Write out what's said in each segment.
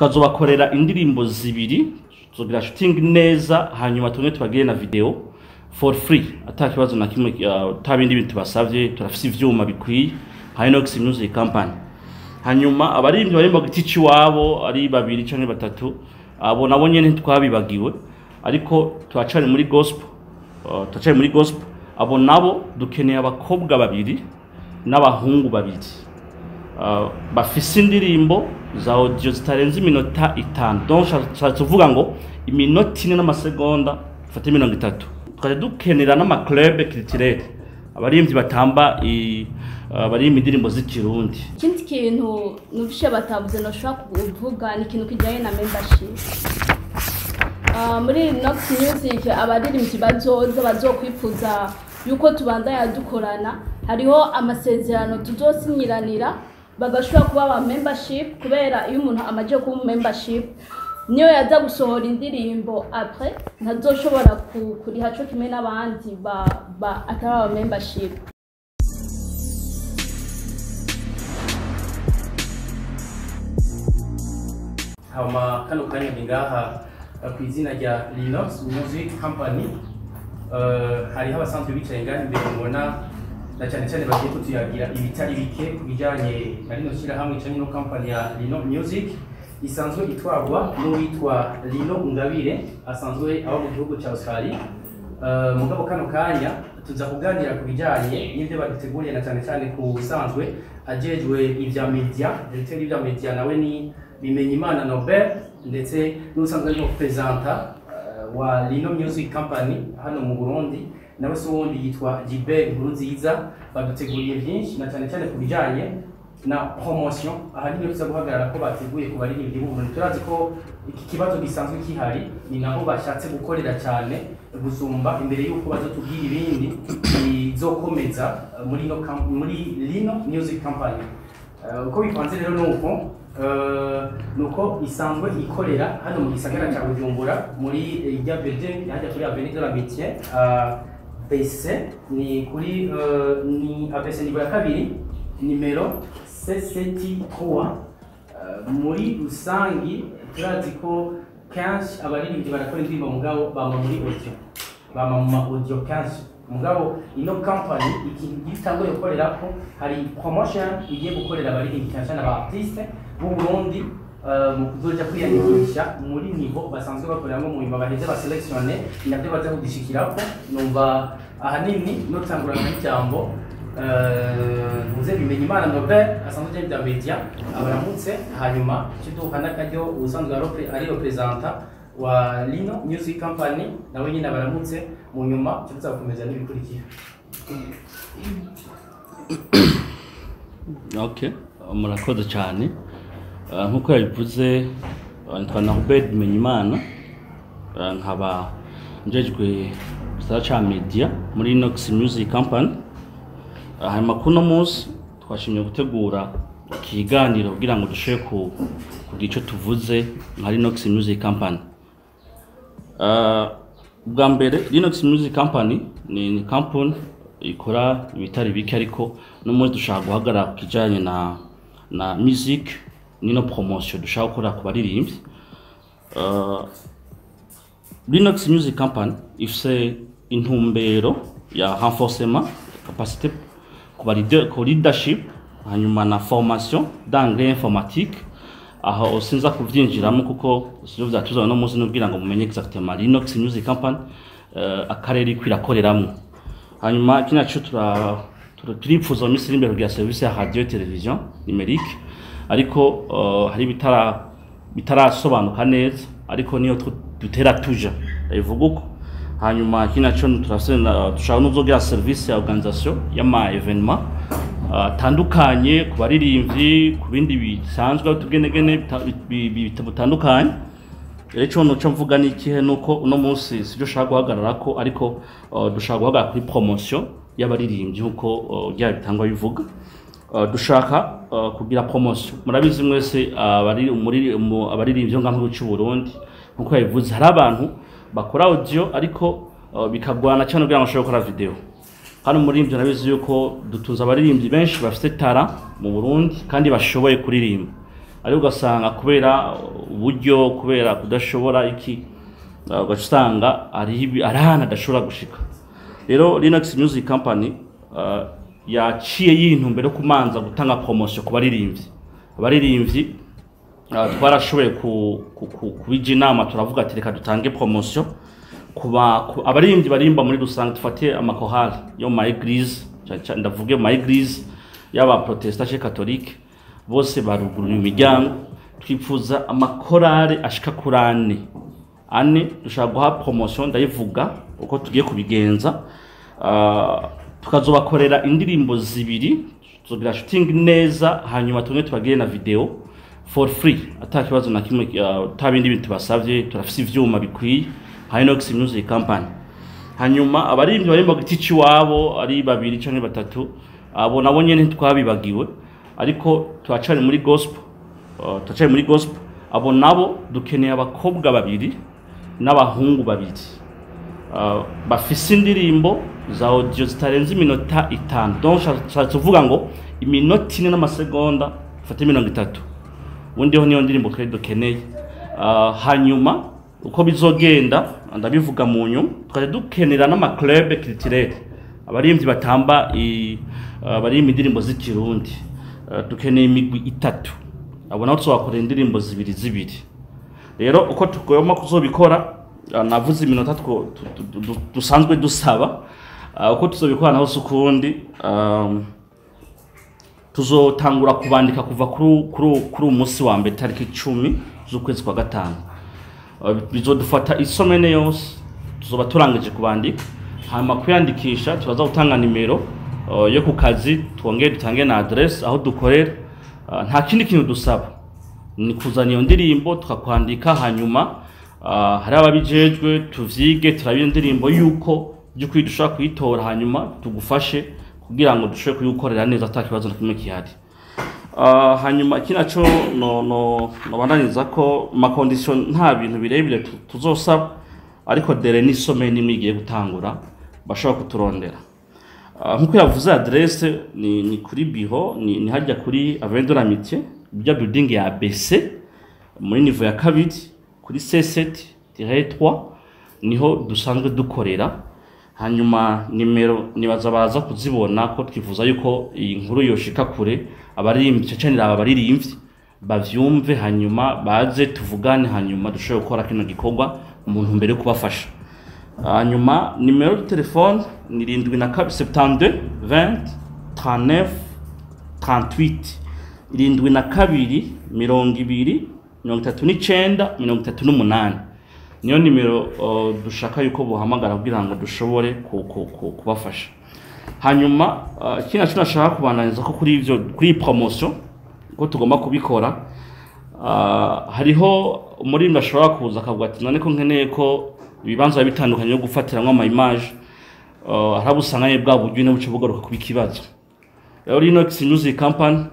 Tukazobakorera indirimbo zibiri, tuzogira shooting neza, hanyuma tumwe tubagire na video for free, ata kibazo na kimwe, ata bindi bintu tubasavye. Turafise ivyuma bikwiye nka Inox Music Company. Hanyuma abaririmbyi bari mu giti ciwabo ari babiri canke batatu, abo nabo nyene ntitwabibagiwe, ariko turacari muri gospel, turacari muri gospel. Abo nabo dukeneye abakobwa babiri n'abahungu babiri bafise indirimbo za audio zitarenze iminota 5. Donc nshatse kuvuga ngo iminota 4 n'amasegonda, fate 30. Tukajya dukenera n'ama club culturel, abaririmbyi batamba baririmba indirimbo z'ikirundi. Ikindi kintu nufishe batavuze noshobora kuvuga ni ikintu kijyanye na membership. Muri Nox Music, abaririmbyi bazoza bazokwifuza yuko tubandanya dukorana, hariho amasezerano tuzosinyiranira bagashobora kuba aba membership, kubera iyo umuntu amaze kuba membership, niyo yaza gusohora indirimbo après ntazoshobora kuriha co kimwe n'abandi ba atari aba membership. Hama kano kanya ni ngaha ku izina rya Linux Music Company. Hariho abasanzwe bicaye ngaha imbere mubona, na cyane cyane bagiye kutuyagira ibitari bike ku bijyanye na rino shyirahamwe cyangwa ino company ya Lino Music, isanzwe itwarwa n'uwitwa Lino Ngabire, asanzwe aba mu gihugu cya Australia. Mugabo kano kanya tuza kuganira ku bijyanye n'ibyo baduteguriye, na cyane cyane ku usanzwe ajejwe ibya media, directeur y'ibya media, nawe ni Bimenyimana Nobel, ndetse n'usanzwe ari présenta wa Lino Music Company hano mu Burundi, nawe se wundi yitwa Gilbert Nkurunziza. Baduteguriye byinshi, na cyane cyane ku bijyanye na promotion. Ahanini tuza guhagarara ko bateguye ku baririmbyi b'u Burundi. Turazi ko iki kibazo gisanzwe kihari, ni naho bashatse gukorera cyane gusumba imbere y'uko bazotubwira ibindi bizokomeza muri Lino Music Company. Uko bipanze rero nuko isanzwe ikorera hano mu gisagara cya Bujumbura, muri irya building hajya kuri Avenue de l'Amitié, BC, ni kuri ni ABC niveau ya kabiri, nimero CCT3. Muri rusangi turazi ko kenshi abaririmbyi barakora indirimbo, mugabo bama muri audio, bama mu ma audio kenshi. Mugabo ino company ikintu gitanguye gukorera ko hari promotion igiye gukorera abaririmbyi, cyane cyane aba artiste b'u Burundi, mu kuzoja kwiyandikisha muri niveau basanzwe bakoreramo, mu nyuma baheze basélectionne, nabyo baza kugishikirako. Numva ahanini notangurana n'ijambo ntuze Bimenyimana Nobel, asanzwe aje bya media, abaramutse, hanyuma kiduha n'akaryo ubusanzwe ari représentant wa Lino Music Company, nawe nyine abaramutse, mu nyuma tuzakomeza n'ibikurikira. Okay, murakoze cyane. Nkuko yabivuze, nitwa Norbert Bimenyimana, nkaba njejwe gisata ca media muri Inox Music Company. Hanyuma kuno munsi twashimye gutegura ikiganiro kugira ngo dushobore kugira ico tuvuze nka Linux Music Company. Bwa mbere, Linux Music Company ni company ikora ibitari bike, ariko no muri dushaka guhagarara ku kijanye na music nino promotion dushaka gukora ku baririmbyi. Linux Music Company ifise intumbero ya renforcement capacité ku ba leader, ku leadership, hanyuma na formation d'anglais informatique. Aho sinza kuvyinjiramo kuko sivyo vyatuzana no munsi, nubwira ngo mumenye exactement Linux Music Company akarere kwirakoreramwo. Hanyuma kino cyo turipfuza mu minsi iri imbere kugira service ya radio television numérique, ariko hari bitarasobanuka neza, ariko niyo dutera tuja, ndabivuga uko. Hanyuma kino cyo turafise dushaka n'uzogira service ya organisation y'ama événement atandukanye ku baririmbyi, ku bindi bisanzwe, tugenegene bitandukanye. Rero ico noco mvuga ni ikihe? Nuko uno munsi sivyo ushaka guhagararako, ariko dushaka guhagarara kuri promotion y'abaririmbyi nkuko bya bitangwa bivuga. Dushaka kugira promotion. Murabizi mwese abari muri abaririmbyi bo ngaha mu gihugu c'u Burundi, nkuko yabivuze, hari abantu bakora audio ariko bikagwana cyane kugira ngo bashobore gukora video. Hano umuririmbyi, nabizi yuko dutunze abaririmbyi benshi bafite talent mu Burundi kandi bashoboye kuririmba. Ariko ugasanga kubera uburyo, kubera kudashobora iki, ugaca usanga ari ahantu adashobora gushika. Rero Linux Music Company yaciye yintumbero yo kumanza gutanga promotion ku baririmbyi. Abaririmbyi twarashoboye kubija inama, turavuga ati reka dutange promotion kuba abaririmbyi barimba muri rusange. Dufate amakorali yo mu ma église, ndavuge mu ma église y'aba protestant chez catholique, bose barugurura imiryango. Twifuza amakorali ashika kuri ane ane dushaka guha promotion. Ndayivuga uko tugiye kubigenza. Tukazobakorera indirimbo zibiri, tuzogira shooting neza, hanyuma tumwe tubagire na video for free, ata kibazo na kimwe, ata bindi bintu tubasavye. Turafise ivyuma bikwiye nka Inox Music Company. Hanyuma abaririmbyi bari mu giti c'iwabo ari babiri canke batatu, abo nabo nyene ntitwabibagiwe, ariko turacari muri gospel, turacari muri gospel. Abo nabo dukeneye abakobwa babiri n'abahungu babiri bafise indirimbo za audio zitarenze iminota 5. Donc nshatse kuvuga ngo iminota 4 n'amasegonda, fate 30, ubundi ho niyo ndirimbo twari dukeneye. Hanyuma uko bizogenda ndabivuga mu nyuma. Tukajya dukenera n'ama club culturel, abaririmbyi batamba baririmba indirimbo z'ikirundi. Dukeneye imigwi itatu, abo nabo tuzabakorera indirimbo zibiri zibiri. Rero uko tugomba kuzobikora, navuze iminota dusanzwe dusaba. Uko tuzobikora naho si ukundi, tuzotangura kubandika kuva kuri uyu munsi wa mbere, tariki 10 z'ukwezi kwa gatanu. Bizodufata i semaine yose, tuzoba turangije kubandika. Hanyuma kwiyandikisha, turaza gutanga nimero yo ku kazi, twongere dutange na adresse aho dukorera. Nta kindi kintu dusaba, ni kuzana iyo ndirimbo tukakwandika. Hanyuma hari ababijejwe, tuvyige, turabe iyo ndirimbo yuko by'ukuri dushobora kuyitora, hanyuma tugufashe kugira ngo dushobore kuyukorera neza ata kibazo na kimwe gihari. Hanyuma iki naco no nobandaniza ko ma condition nta bintu birebire tuzosaba, ariko délai ni semaine imwe igiye gutangura bashobora kuturondera. Nkuko yavuze, adresse ni kuri bureau, ni hajya kuri Avenue de l'Amitié, bya building ya ABC, muri niveau ya kabiri, kuri C7-3, niho dusanzwe dukorera. Hanyuma nimero nibaza baza kuzibona, ko twifuza yuko iyi nkuru yoshika kure, abaririmbyi cyane, aba baririmbyi bavyumve, hanyuma baze tuvugane, hanyuma dushobore gukora kino gikorwa mu ntumbero yo kubafasha. Hanyuma nimero de telefone ni 72 72 20 39 38, 72 20 39 38, niyo nimero dushaka yuko buhamagara kugira ngo dushobore kubafasha. Hanyuma ikindi naco nashaka kubandaniza ko kuri ivyo, kuri iyi promotion ko tugomba kubikora, hariho umuririmbyi ashobora kuza akavuga ati none ko nkeneye ko ibibanza biba bitandukanye byo gufatiramwo ama image, hari abo usanga bwa buryo nyene buca bugaruka kuba ikibazo. Rero Linux Music Company,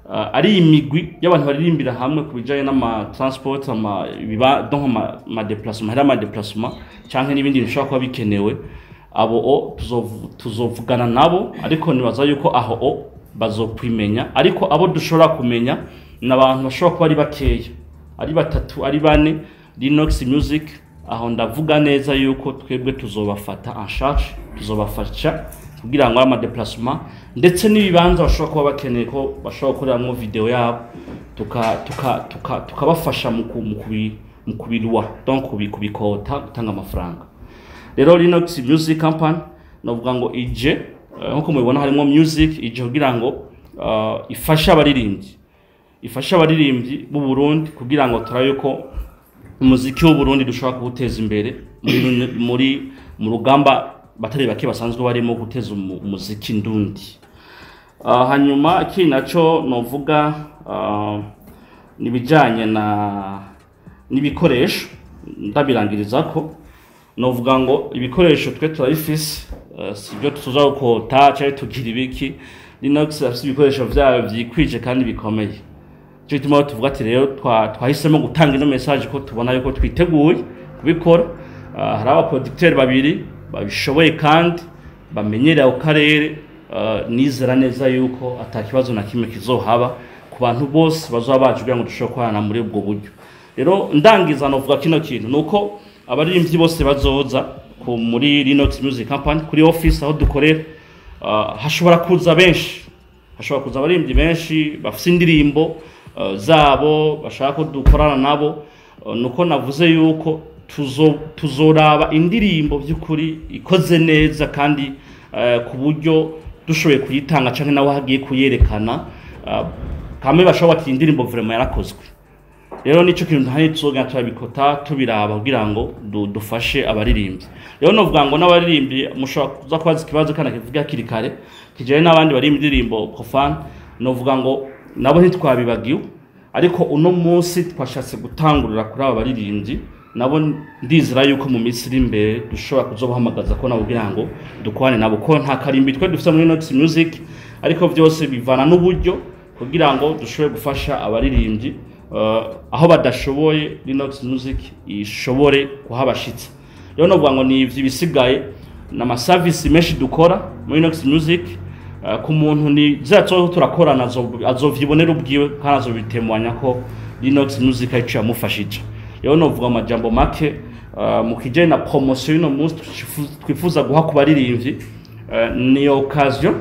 ari imigwi y'abantu baririmbira hamwe, ku bijanye n'ama transport, ama ibiba, donc ama déplacement, hari ama déplacement canke n'ibindi bintu bishobora kuba bikenewe, abo o tuzovugana nabo. Ariko nibaza yuko aho o bazokwimenya. Ariko abo dushobora kumenya ni abantu bashobora kuba ari bakeya, ari batatu, ari bane. Linux Music aho ndavuga neza yuko twebwe tuzobafata en charge, tuzobafasha kugira ngo ama déplacement ndetse n'ibibanza bashobora kuba bakeneye ko bashobora gukoreramwo video yabo, tukabafasha mu kubirwa, donc kubikota, gutanga amafaranga. Rero Linux Music Company novuga ngo ije, nkuko mubibona harimo music, ije kugira ngo ifashe abaririmbyi b'u Burundi, kugira ngo turabe ko umuziki w'u Burundi dushobora kuwuteza imbere muri mu rugamba batari bake basanzwe barimo guteza umuziki ndundi. Hanyuma ikindi naco novuga nibijanye na n'ibikoresho, ndabirangiriza ko novuga ngo ibikoresho twe turabifise, si byo tuza gukota cyangwa tugira ibiki. Linux afise ibikoresho vyayo vyikwije kandi bikomeye. Cyo gituma tuvuga ati rero twahisemo gutanga ino message ko tubona yuko twiteguye kubikora. Hari aba producteur babiri babishoboye kandi bamenyereye ako karere. Nizera neza yuko ata kibazo na kimwe kizohaba ku ku bantu bose bazoba baje kugira ngo dushobore gukorana muri ubwo buryo. Rero ndangiza novuga kino kintu nuko abaririmbyi bose bazoza muri Linux Music Company kuri office aho dukorera, hashobora kuza benshi, hashobora kuza abaririmbyi benshi bafise indirimbo zabo bashaka ko dukorana nabo. Nuko navuze yuko tuzoraba indirimbo by'ukuri ikoze neza kandi ku buryo dushoboye kuyitanga canke nawe hagiye kuyerekana, kamwe bashobora bati indirimbo vraiment yarakozwe. Rero nico kintu hani tuzogenda turabikota tubiraba kugira ngo dufashe abaririmbyi. Rero novuga ngo n'abaririmbyi mushobora kuza kubaza ikibazo kandi kivuga hakiri kare kijanye n'abandi bari indirimbo profane, novuga ngo nabo ntitwabibagiwe, ariko uno munsi twashatse gutangurira kuri aba baririmbyi, nabo ndizera yuko mu minsi iri imbere dushobora kuzobahamagaza ko nabo kugira ngo dukwane nabo, ko nta karimbi twe dufite muri Linux Music, ariko byose bivana n'uburyo kugira ngo dushobore gufasha abaririmbyi aho badashoboye Linux Music ishobore kuhabashitsa. Rero novuga ngo ni ivyo bisigaye na service menshi dukora muri Linux Music, ku muntu ni zatso turakorana azovyibonera ubwiwe kandi azobitemwanya ko Linux Music arico yamufashije. Rero novuga amajambo make mu kijanye na promotion y'uno munsi twifuza guha ku baririmbyi, ni occasion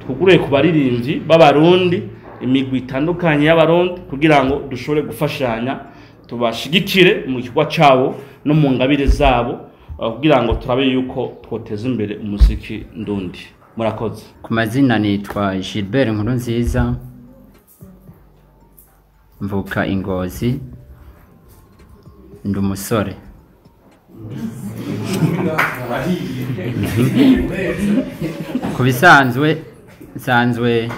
twuguruye ku baririmbyi b'abarundi, imigwi itandukanye y'abarundi, kugira ngo dushobore gufashanya tubashigikire mu gikorwa cabo no mu ngabire zabo, kugira ngo turabe yuko twoteza imbere umuziki ndundi. Murakoze. Ku mazina nitwa Gilbert Nkurunziza, mvuka Ingozi, ndi umusore. Ku bisanzwe nsanzwe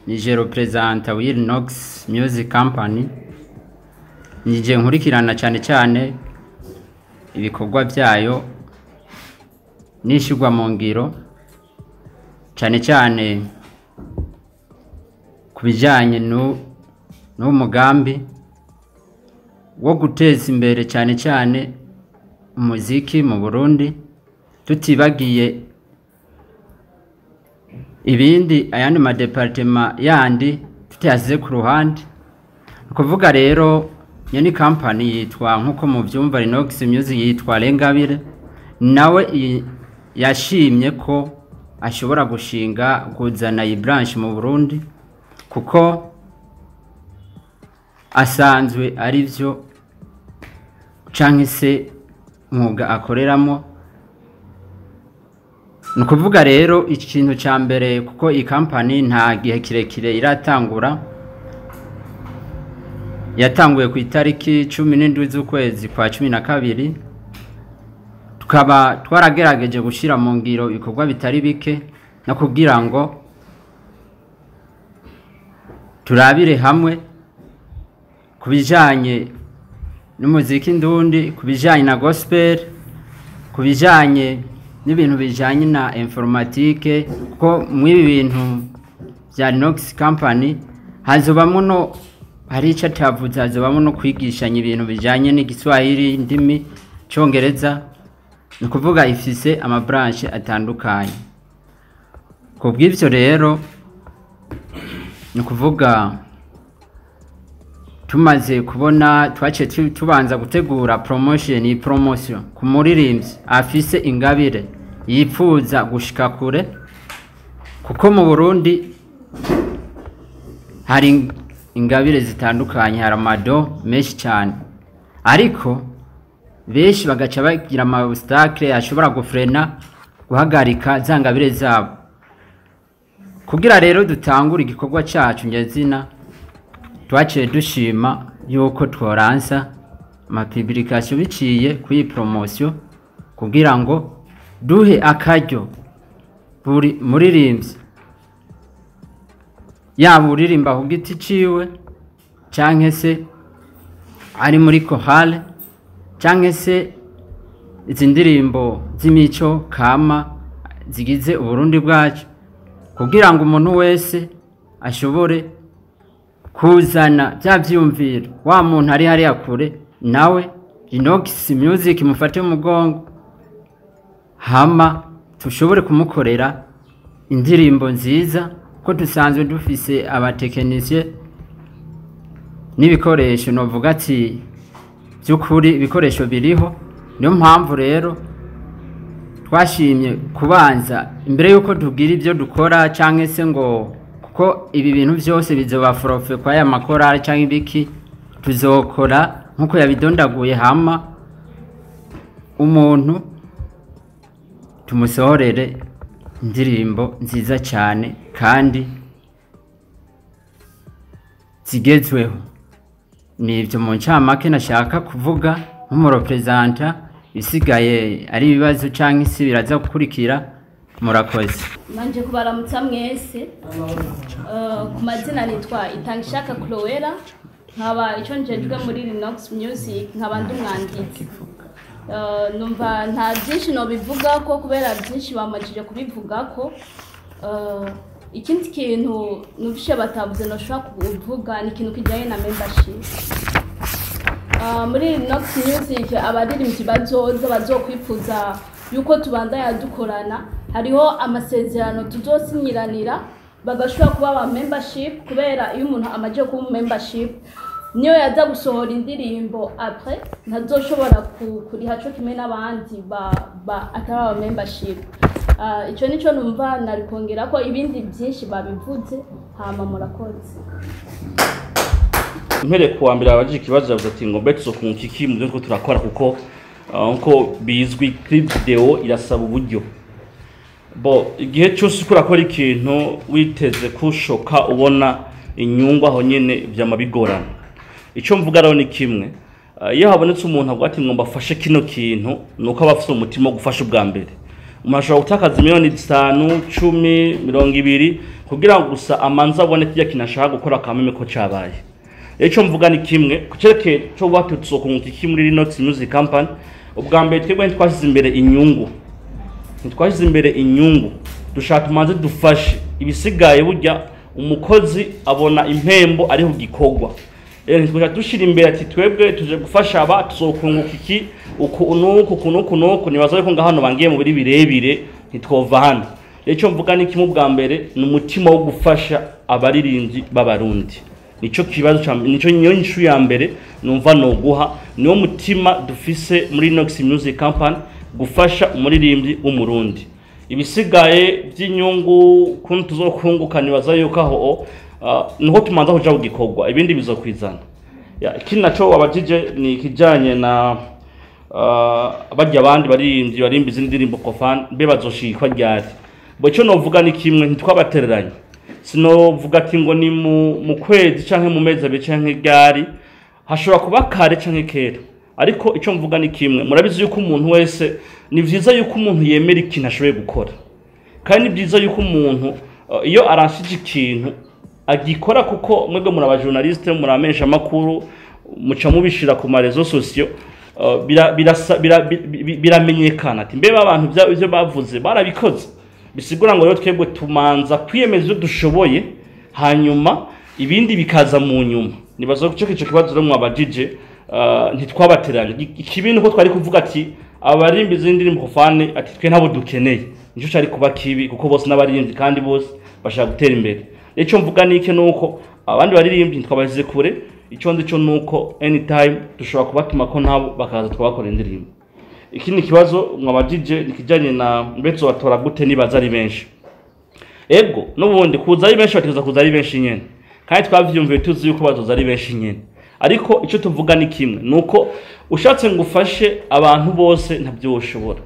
nije representa wa Linux Music Company, nije nkurikirana cyane cyane ibikorwa byayo nishigwa mu ngiro, cyane cyane ku bijyanye n'umugambi wo guteza imbere cyane cyane umuziki mu Burundi, tutibagiye ibindi ayandi madepartema yandi tutayasize ku ruhande. Kuvuga rero nyene company yitwa nkuko muvyumva Linux Music yitwa Rengabire, nawe yashimye ko ashobora gushinga kuzana iyi branch mu Burundi kuko asanzwe ari byo canke se mwuga akoreramo. Nukuvuga rero ikintu ca mbere, kuko iyi company nta gihe kirekire iratangura, yatanguye ku itariki 17 z'ukwezi kwa 12, tukaba twaragerageje gushira mu ngiro ibikorwa bitari bike no kugira ngo turabire hamwe kubijanye n'umuziki ndundi, kubijanye na gospel, kubijanye n'ibintu bijanye na informatique, kuko mw'ibi bintu bya Linux Company hazobamwo no hari ico atavuze, hazobamwo no kwigishanya ibintu bijanye n'igiswahili, indimi, Congereza. Ni ukuvuga ifise ama branche atandukanye. Kubw'ivyo rero ni ukuvuga tumaze kubona twaciye tubanza gutegura promotion, promotion ku muririmbyi afise ingabire yipfuza gushika kure, kuko mu Burundi hari ingabire zitandukanye, hari amado menshi cyane, ariko benshi bagaca bagira ama obstacle ashobora gufrena, guhagarika za ngabire zabo. Kugira rero dutangure igikorwa cyacu nyezina, twaciye dushima yuko tworansa ama publication biciye kuri promotion, kugira ngo duhe akaryo buri muririmbyi, yaba uririmba ku giti ciwe canke se ari muri chorale canke se izi ndirimbo z'imico kama zigize Uburundi bwacu, kugira ngo umuntu wese ashobore kuzana bya vyumviro. Wa muntu ari hariya kure nawe Linux Music mufate umugongo, hama tushobore kumukorera indirimbo nziza, ko dusanzwe dufise abatekinisiye N'ibikoresho novuga ati by'ukuri ibikoresho biriho. Niyo mpamvu rero twashimye kubanza imbere y'uko tugira ibyo dukora, cyangwa se ngo kuko ibi bintu byose bizoba forfait kwa aya makorari cyangwa ibiki, tuzokora nk'uko yabidondaguye, hama umuntu tumusohorere indirimbo nziza cyane kandi zigezweho. Ni ibyo mu ncamake nashaka kuvuga nk'umu représentant. Ibisigaye ari ibibazo cyangwa isi biraza gukurikira. Murakoze. Manje kubaramutsa mwese. Ku mazina nitwa Itangishaka Cloella, nkaba icyo njejwe muri Linox Music, nkaba ndi umwanditsi. Numva nta byinshi nobivuga ko kubera byinshi bamajije kubivuga ko. Ikindi kintu numvishe batavuze noshobora kuvuga ni ikintu kijyanye na membership. Muri Linox Music, abaririmbyi bazoza bazokwifuza yuko tubandanya dukorana, hariho amasezerano tuzosinyiranira, bagashobora kuba aba membership, kubera iyo umuntu amaze kuba membership, niyo yaza gusohora indirimbo après, ntazoshobora kuriha co kimwe n'abandi ba atari aba membership. Ico nico numva nari kongera ko, ibindi byinshi babivuze. Hama murakoze. Mpere kuwa mbere abajije ikibazo, yavuze ati ngo mbe tuzokunguka iki mu byo turiko turakora? Kuko nkuko bizwi, clip video irasaba uburyo. Bo igihe cyose uriko urakora ikintu witeze kushoka ubona inyungu aho nyene, vyama bigorana. Ico mvuga rero ni kimwe: iyo habonetse umuntu avuga ati ngo mbafashe kino kintu, nuko aba afise umutima wo gufasha. Ubwa mbere umuntu ashobora gutakaza miliyoni 5, 10, 20 kugira ngo gusa amanze abone kirya kintu ashaka gukora akameme ko cabaye. Icyo mvuga ni kimwe ku cyerekeye cyo watu tuzokunguka iki muri Linox Music Company. Ubwa mbere twebwe ntitwashyize imbere inyungu, ntitwashyize imbere inyungu. Dushaka tumanze dufashe, ibisigaye burya umukozi abona impembo ariho gikorwa. Rero ntitwashaka dushira imbere ati twebwe tuje gufasha aba, tuzokunguka iki, uku nuku, uku nuku nuku. Nibaza yuko nga hano bangiye mu biri birebire, ntitwova hano. Rero icyo mvuga ni kimwe: ubwa mbere ni umutima wo gufasha abaririmbyi b'Abarundi. Nico kibazo ca nico niyo nyishu ya mbere numva noguha. Niwo mutima dufise muri Nox Music Company, gufasha umuririmbyi w'Umurundi. Ibisigaye by'inyungu kuntu tuzokunguka, nibaza yuko aho niho tumanza kuja kugikorwa, ibindi bizokwizana. Ya, ikindi naco wabajije ni ikijanye na barya abandi baririmbyi barimba izindi ndirimbo profane, mbe bazoshikwa ryari? Bo ico novuga ni kimwe: ntitwabatereranye. Sinovuga ati ngo ni mu kwezi canke mu mezi 2 canke ryari, hashobora kuba kare canke kera. Ariko ico mvuga ni kimwe: murabizi yuko umuntu wese, ni vyiza yuko umuntu yemera ikintu ashoboye gukora, kandi ni byiza yuko umuntu iyo arashije ikintu agikora, kuko mwebwe muri aba journaliste, muri amakuru, muca mubishira ku ma réseaux sociaux, biramenyekana ati mbe abantu ivyo bavuze barabikoze. Bisigura ngo rero twebwe tumanza kwiyemeza ivyo dushoboye, hanyuma ibindi bikaza mu nyuma. Nibaza ko ico kibazo rero mwabajije, ntitwabateranye. Ikibi nuko twari kuvuga ati abarimbi izindi ndirimbo profane, ati twe ntabo dukeneye. Nico cari kuba kibi, kuko bose n'abaririmbyi kandi bose bashaka gutera imbere. Ico mvuga nike nuko abandi baririmbyi ntitwabashyize kure. Ico nzi cyo nuko anytime dushobora kubatuma ko nabo bakaza twabakora indirimbo. Ikindi kibazo mwabajije ni kijanye na mbe tuzobatora gute nibaza ari benshi. Ego, n'ubundi kuza ari benshi, bategereza kuza ari benshi nyene, kandi twavyumviye, tuzi yuko bazoza ari benshi nyene. Ariko ico tuvuga ni kimwe, nuko ushatse ngo ufashe abantu bose ntabyo woshobora.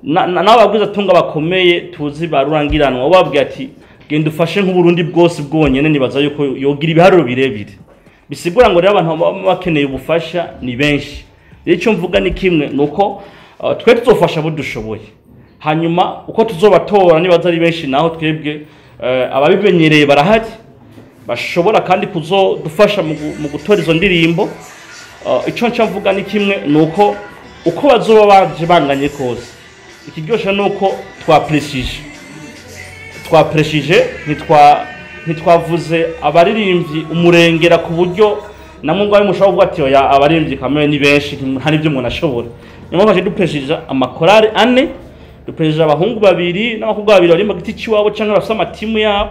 N'ababwiza tunga bakomeye tuzi barurangiranwa, ubabwiye ati genda ufashe nk'Uburundi bwose bwonyene, nibaza yuko yogira ibiharuro birebire. Bisigura ngo rero abantu baba bakeneye ubufasha ni benshi. Rero icyo mvuga ni kimwe, nuko twe tuzofasha abo dushoboye, hanyuma uko tuzobatora nibaza ari benshi naho, twebwe ababimenyereye barahari bashobora kandi kuzodufasha mu gutora izo ndirimbo. Ico nca mvuga ni kimwe, nuko uko bazoba baje banganye kose, ikiryoshe nuko twapreshije, ntitwavuze abaririmbyi umurengera, ku buryo namwe ngo mushobora kuvuga ati oya, abaririmbyi kamwe ni benshi, nta n'ibyo umuntu ashobora. Niyo mpamvu dupreshije amakorari ane, dupreshije abahungu babiri n'abakobwa babiri bari mu giti cy'iwabo cyangwa bafite amatimu yabo,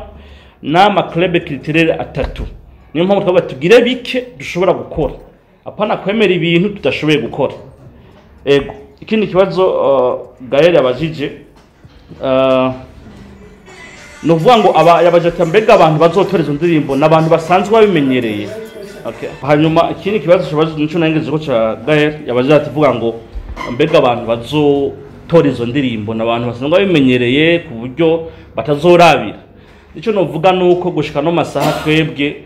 n'ama club culturel atatu. Niyo mpamvu twavuga tugire bike dushobora gukora, apana kwemera ibintu tudashoboye gukora. Ego, ikindi kibazo Gaël yabajije, ni ukuvuga ngo aba yabaje ati: "Mbega abantu bazotora izo ndirimbo ni abantu basanzwe babimenyereye?" Okay. Hanyuma ikindi kibazo kibazo nico nangeze ko ca Gaël yabajije, ati vuga ngo: "Mbega abantu bazotora izo ndirimbo ni abantu basanzwe babimenyereye ku buryo batazorabira?" Icyo novuga nuko gushika no masaha twebwe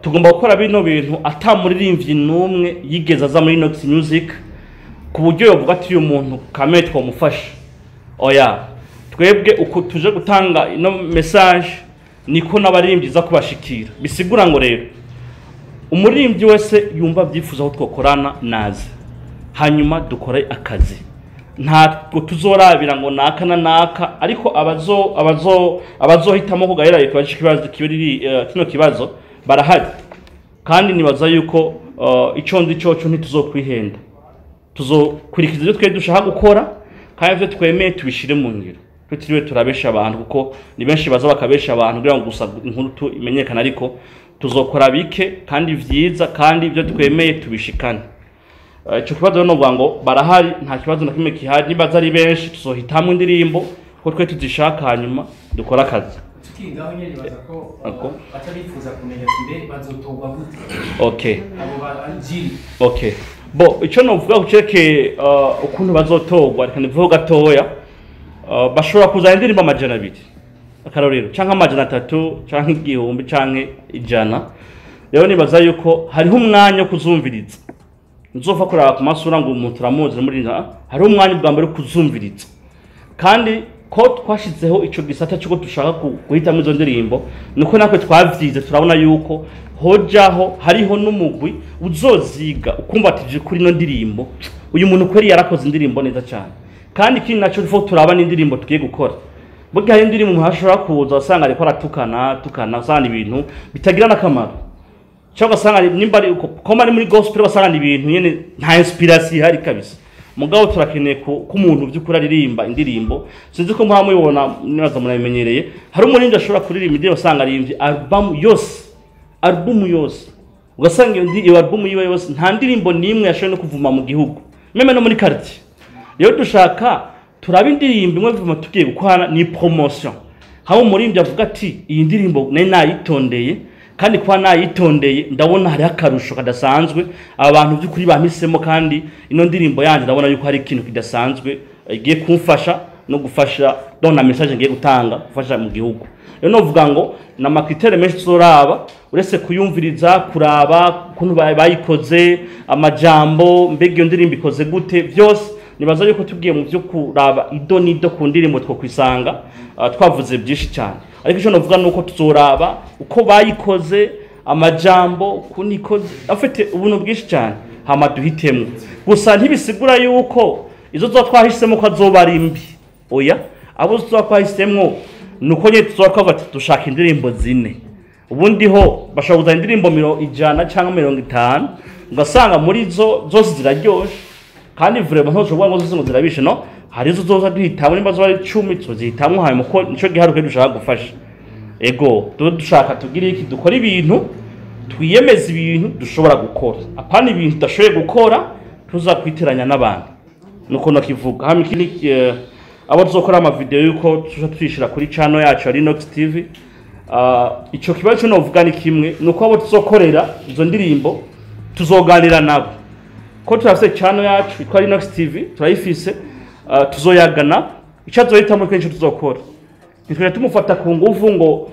tugomba gukora bino bintu ata muririmbyi n'umwe yigeze aza muri Nox Music ku buryo yovuga ati: "Uyu muntu kame twamufasha." Oya, twebwe uko tuje gutanga ino message niko n'abaririmbyi iza kubashikira. Bisigura ngo rero umuririmbyi wese yumva abyifuza aho twakorana naze, hanyuma dukore akazi. Ntabwo tuzorabira ngo naka na naka, ariko abazohitamo kugahera ikibazo kibiri, kino kibazo barahari. Kandi nibaza yuko ico ndi coco ntituzokwihenda, tuzokurikiza ibyo twe dushaka gukora, kandi ibyo twemeye tubishire mu ngiro, tutiriwe turabesha abantu, kuko ni benshi baza bakabesha abantu kugira ngo gusa inkuru tu imenyekane. Ariko tuzokora bike kandi vyiza, kandi ibyo twemeye tubishikane. Ico kibazo rero novuga ngo barahari, nta kibazo na kimwe gihari. Niba ari benshi, tuzohitamwo indirimbo ko twe tuzishaka, hanyuma dukore akazi. Tukiri ngaho nyene, nibaza ko Ako. baca bifuza kumenya ati: "Mbe bazotorwa gute abo ba jury?" Okay, bo icyo novuga kucerekeye ukuntu bazotorwa, reka nivuge gatoya. Bashobora kuzana indirimbo 200, akarorero, canke 300, canke 1000, canke 100. Rero nibaza yuko hariho umwanya wo kuzumviriza. Nzopfa kuraba ku masura ngo umuntu turamuzi muri hariho umwanya bwa mbere wo kuzumviriza. Kandi ko twashizeho ico gisata cy'uko dushaka guhitamo izo ndirimbo, nuko natwe twavyize, turabona yuko hojaho hariho n'umugwi uzoziga, ukumva ati: "Kuri ino ndirimbo uyu muntu kweri yarakoze indirimbo neza cyane." Kandi ikindi naco fo turaba n'indirimbo tugiye gukora. Burya hari indirimbo umuntu ashobora kuza asanga ariko aratukana tukana, usanga ibintu bitagira n'akamaro, cyangwa ugasanga nimba ari uko ko ari muri gospel, basanga ni ibintu nyene nta inspiration ihari kabisa. Mugabo turakeneye ko umuntu by'ukuri aririmba indirimbo. Sinzi ko muha mubibona, nibaza murabimenyereye, hari umuririmbyi ashobora kuririmba indirimbo, usanga aririmbye album yose, album yose, ugasanga iyo album yiwe yose nta ndirimbo n'imwe yashoboye no kuvuma mu gihugu, même no muri quartier. Rero dushaka turaba indirimbo imwe vuma tugiye gukora ni promotion, hamwe umuririmbyi avuga ati: "Iyi ndirimbo nari nayitondeye, kandi kuba nayitondeye ndabona hariho akarusho kadasanzwe. Aba bantu by'ukuri bampisemo, kandi ino ndirimbo yanjye ndabona yuko hari ikintu kidasanzwe igiye kumfasha no gufasha donc na message ngiye gutanga, gufasha mu gihugu." Rero novuga ngo na ma critères menshi tuzoraba, uretse kuyumviriza, kuraba ukuntu bayikoze, amajambo, mbega iyo ndirimbo ikoze gute, byose. Nibaza yuko tugiye mu byo kuraba ido n'ido ku ndirimbo twokwisanga twavuze byinshi cyane. Ariko icyo novuga nuko tuzoraba uko bayikoze, amajambo, ukuntu ikoze, afite ubuntu bwinshi cyane, hama duhitemwo. Gusa ntibisigura yuko izo tuba twahisemo ko azoba ari mbi. Oya, abo tuba twahisemwo nuko nyine tuzoba twavuga ati dushaka indirimbo zine. Ubundi ho bashobora kuzana indirimbo 100 cyangwa 50, ugasanga muri zo zose ziraryoshe, kandi vraiment ntushobora ngo zose ngo zirabishe. No hari izo zoza duhitamo, nimba zoba ari 10 tuzihitamwo, hanyuma ko nico giharuke dushaka gufasha. Ego, tuba dushaka tugire iki? Dukora ibintu, twiyemeza ibintu dushobora gukora, apana ibintu tudashoboye gukora tuza kwiteranya n'abantu. Nuko nakivuga. Hama ikindi, abo tuzokora ama video yuko tuza tuyishira kuri channel yacu ya Linux TV. Ico kibazo cyo novuga ni kimwe, nuko abo tuzokorera izo ndirimbo tuzoganira nabo, ko turafise channel yacu yitwa Linux TV, turayifise. Tuzoyagana icyo azohitamo, kenshi tuzokora ntitwajya tumufata ku nguvu ngo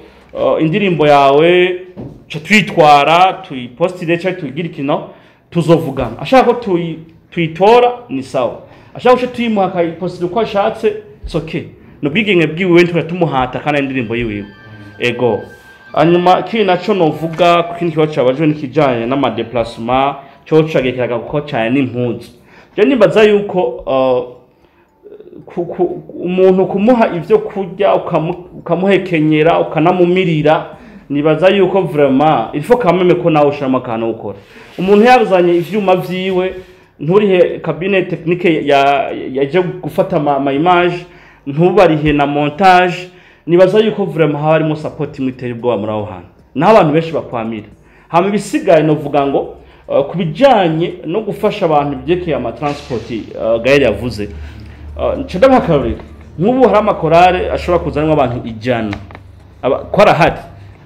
indirimbo yawe ca tuyitwara tuyipostire cyangwa tuyigire ikino. Tuzovugana, ashaka ko tuyitora ni sawa, ashaka ko tuyimuha akayipostira uko ashatse, it's okay, ni ubwigenge bwiwe, ntitwajya tumuhata kandi ari indirimbo yiwiwe. Ego, hanyuma ikindi naco novuga ku kindi kibazo cabajwe n'ikijanye n'ama déplacement, cyo cagekeraga kuko cyane n'impuzu. Je nibaza yuko umuntu kumuha ivyo kurya, ukamuhekenyera, ukanamumirira, nibaza yuko vraiment il faut quand même ko nawe ushiramo akantu ukora. Umuntu yazanye ivyuma vyiwe, nturihe cabine technique ya yaje gufata ama image, ntubarihe na montage, nibaza yuko vraiment haba harimo support imwe iteye ubwoba muri aho hantu, naho abantu benshi bakwamira. Hama ibisigaye, novuga ngo ku bijanye no gufasha abantu byerekeye ama transport, Gaël yavuze, nca ndabaha akarorero. Nk'ubu hari amakorale ashobora kuzanamo abantu 100, ko arahari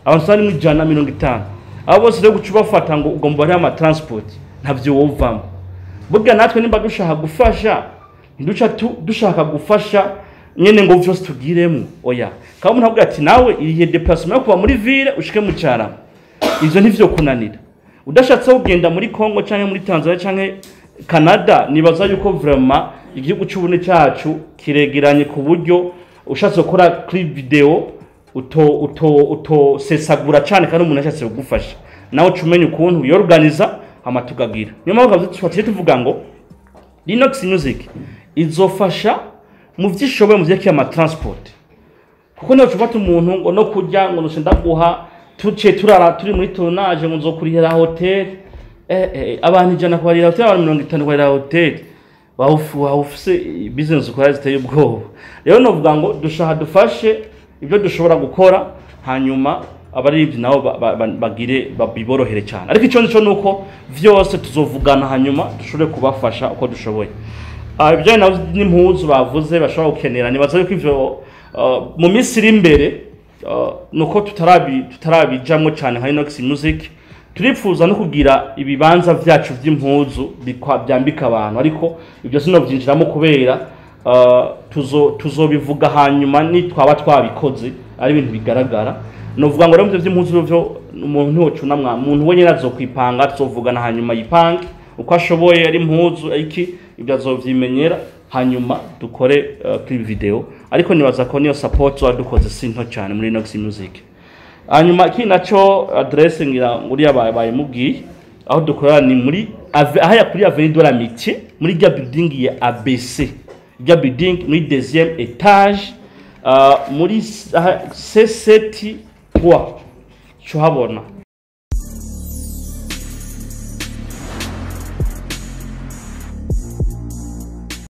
abantu usanga 150. Abo bose rero guca ubafata ngo ugomba bariho ama transport, ntavyo wovamo. Burya natwe nimba dushaka gufasha, ntiduca dushaka gufasha nyene ngo vyose tugiremo, oya. Kandi umuntu avuga ati nawe irihe déplacement yo kuva muri ville ushike mu Carama, ivyo ntivyo kunanira. Udashatse kugenda muri Congo canke muri Tanzania canke Canada, nibaza yuko vraiment igihugu c'ubune cacu kiregeranye, ku buryo ushatse gukora clip video uto sesagura cane, kandi umuntu ashatse kugufasha nawe uca umenya ukuntu wiyorganiza, hama tukagira. Niyo mpamvu twatiye tuvuga ngo Linux Music izofasha mu vyishoboye mu vyerekeye ama transport, kuko niyo ufata umuntu ngo no kurya ngo nuse ndaguha, tuciye turara turi muri tournage, ngo nzokurihira hotel, abantu 100 kubarira hotel, abantu 50 kubarira hotel, wawufise business ukora ziteye ubwoba. Rero novuga ngo dushaka dufashe ibyo dushobora gukora, hanyuma abaririmbyi nabo bagire biborohere cyane. Ariko icyo nico nuko vyose tuzovugana, hanyuma dushobore kubafasha uko dushoboye. Ibijyanye nazo n'impuzu bavuze bashobora gukenera, nibaza yuko ivyo mu minsi iri imbere, nuko tutarabijamwo cyane nka Inox Music, turipfuza no kugira ibibanza vyacu vy'impuzu byambika abantu. Ariko ibyo sinovyinjiramo kubera tuzobivuga hanyuma nitwaba twabikoze ari ibintu bigaragara. Novuga ngo rero mu vy'impuzu vyo umuntu ntiwocunamwa, umuntu we nyene azokwipanga, tuzovugana hanyuma yipange uko ashoboye, ari impuzu iki, ibyo azovyimenyera, hanyuma dukore clip video. Ariko nibaza ko niyo support tuba dukoze si nto cyane muri Inox Music. Hanyuma ikindi naco, adresse ngira uriya bayimubwiye, aho dukorera ni muri ahaya kuri Avenue de l'Amitié, muri rya building ya ABC, rya building muri deuxième étage, muri C7 3 cuhabona.